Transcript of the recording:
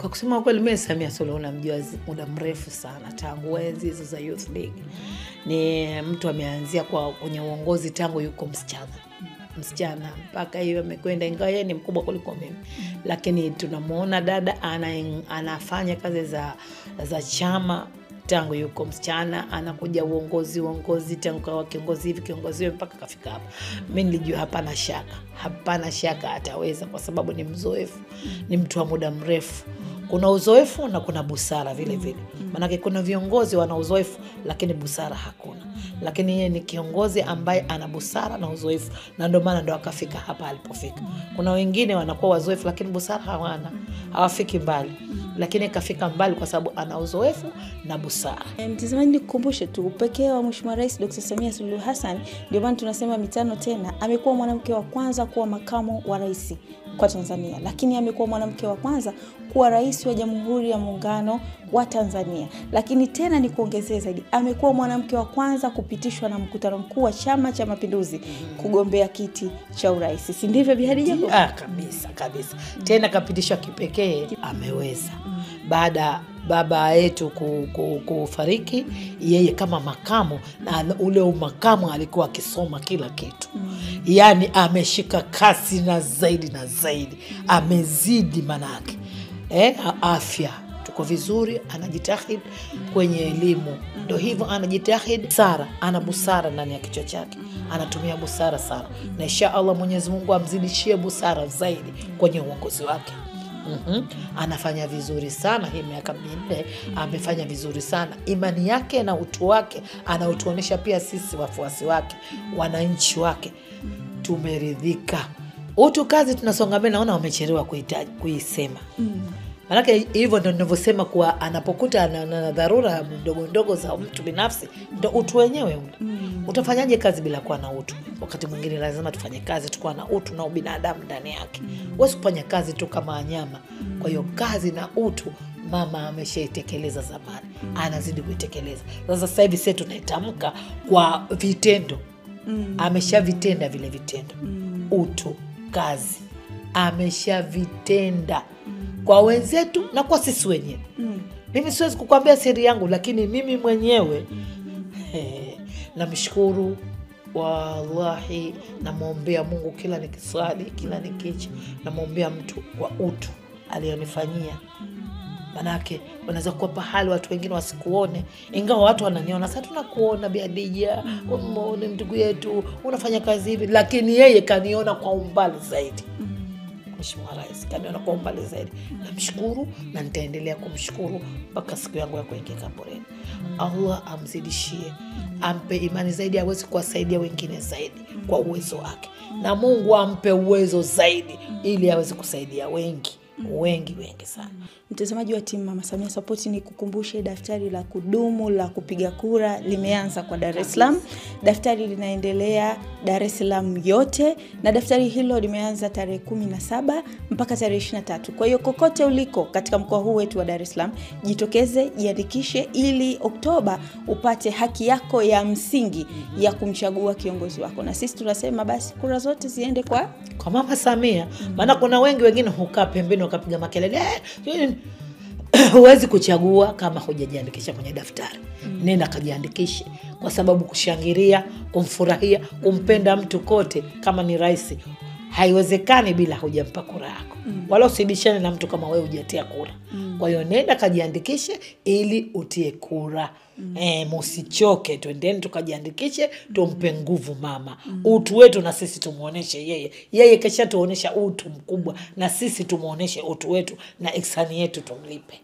Kwa kusema kweli mimi Samia Suluhu namjua muda mrefu sana, tangu enzi hizo za Youth League. Ni mtu ameanzia kwenye uongozi tangu yuko msichana mpaka hiyo amekwenda, ingawa yeye ni mkubwa kuliko mimi. Lakini tunamuona dada anafanya kazi za chama tangu yuko msichana, anakuja uongozi tangu kwa kiongozi hivi kiongozi mpaka kafika hapa. Mimi nilijua hapana shaka ataweza, kwa sababu ni mzoefu, ni mtu wa muda mrefu. Kuna uzoefu na kuna busara vile vile. Maana kuna viongozi wana uzoefu lakini busara hakuna. Lakini yeye ni kiongozi ambaye ana busara na uzoefu, na ndio maana ndo akafika hapa alipofika. Kuna wengine wanakuwa wazoefu lakini busara hawana, hawafiki mbali. Lakini kafika mbali kwa sababu ana uzoefu na busara. Mtazamaji, nikukumbushe tu upekee wa Mheshimiwa Rais Dr. Samia Suluhu Hassan, ndio maana tunasema mitano tena, amekuwa mwanamke wa kwanza kuwa makamu wa rais kwa Tanzania, lakini amekuwa mwanamke wa kwanza kuwa rais wa Jamhuri ya Muungano wa Tanzania. Lakini tena ni kuongezea zaidi, amekuwa mwanamke wa kwanza kupitishwa na mkutano mkuu wa Chama cha Mapinduzi kugombea kiti cha urais. Si ndivyo Bi Hadija? Kabisa kabisa. Tena kapitishwa kipekee, ameweza. Baada baba yetu kufariki, yeye kama makamu, na ule umakamu alikuwa akisoma kila kitu. Yani ameshika kasi na zaidi na zaidi, amezidi manake. Afya tuko vizuri, anajitahidi kwenye elimu, ndio hivyo anajitahidi. Sara ana busara ndani ya kichwa chake, anatumia busara sana, na insha Allah Mwenyezi Mungu amzidishie busara zaidi kwenye uongozi wake. Anafanya vizuri sana hii miaka 4, amefanya vizuri sana. Imani yake na utu wake anautuonesha pia sisi wafuasi wake, wananchi wake tumeridhika. Utu kazi tunasonga mbele, naona wamechelewa kuisema. Maana hivyo ndio ninavyosema kuwa anapokuta na dharura ndogo ndogo za mtu binafsi, ndio utu wenyewe ule. Utafanyaje kazi bila kuwa na utu? Wakati mwingine lazima tufanye kazi tukiwa na utu na ubinadamu ndani yake. Huwezi kufanya kazi tu kama wanyama. Kwa hiyo kazi na utu mama ameshaitekeleza zamani, anazidi kuitekeleza. Sasa hivi sisi tunaitamka kwa vitendo. Ameshavitenda vile vitendo. Utu, kazi ameshavitenda kwa wenzetu na kwa sisi wenyewe. Mimi siwezi kukwambia siri yangu, lakini mimi mwenyewe namshukuru wallahi, namuombea Mungu kila nikiswali, kila nikicha, namuombea mtu kwa utu alionifanyia. Manake wanaweza kuwa pahali watu wengine wasikuone, ingawa watu wananiona sasa, tunakuona Bi Hadija, ni ndugu yetu, unafanya kazi hivi, lakini yeye kaniona kwa umbali zaidi. Mheshimiwa Rais kaniona kwa umbali zaidi. Namshukuru na nitaendelea kumshukuru mpaka siku yangu ya kuingia kaburini. Allah amzidishie, ampe imani zaidi, aweze kuwasaidia wengine zaidi kwa uwezo wake, na Mungu ampe uwezo zaidi ili aweze kusaidia wengi wengi wengi sana. Mtazamaji wa timu Mama Samia Support, ni kukumbushe daftari la kudumu la kupiga kura limeanza kwa Dar es Salaam. Daftari linaendelea Dar es Salaam yote, na daftari hilo limeanza tarehe 17 mpaka tarehe 23. Kwa hiyo kokote uliko katika mkoa huu wetu wa Dar es Salaam, jitokeze, jiandikishe ili Oktoba upate haki yako ya msingi ya kumchagua kiongozi wako. Na sisi tunasema basi kura zote ziende kwa Mama Samia. Maana kuna wengi wengine hukaa pembeni wakapiga makelele. Huwezi kuchagua kama hujajiandikisha kwenye daftari. Nenda kajiandikishe, kwa sababu kushangilia, kumfurahia, kumpenda mtu kote kama ni rais haiwezekani bila hujampa kura yako. Wala usibishane na mtu kama wewe hujatia kura. Kwa hiyo nenda kajiandikishe ili utie kura. Msichoke, twendeni tukajiandikishe, tumpe nguvu mama. Utu wetu na sisi tumuoneshe yeye. Yeye kesha tuonesha utu mkubwa, na sisi tumuoneshe utu wetu na ihsani yetu tumlipe.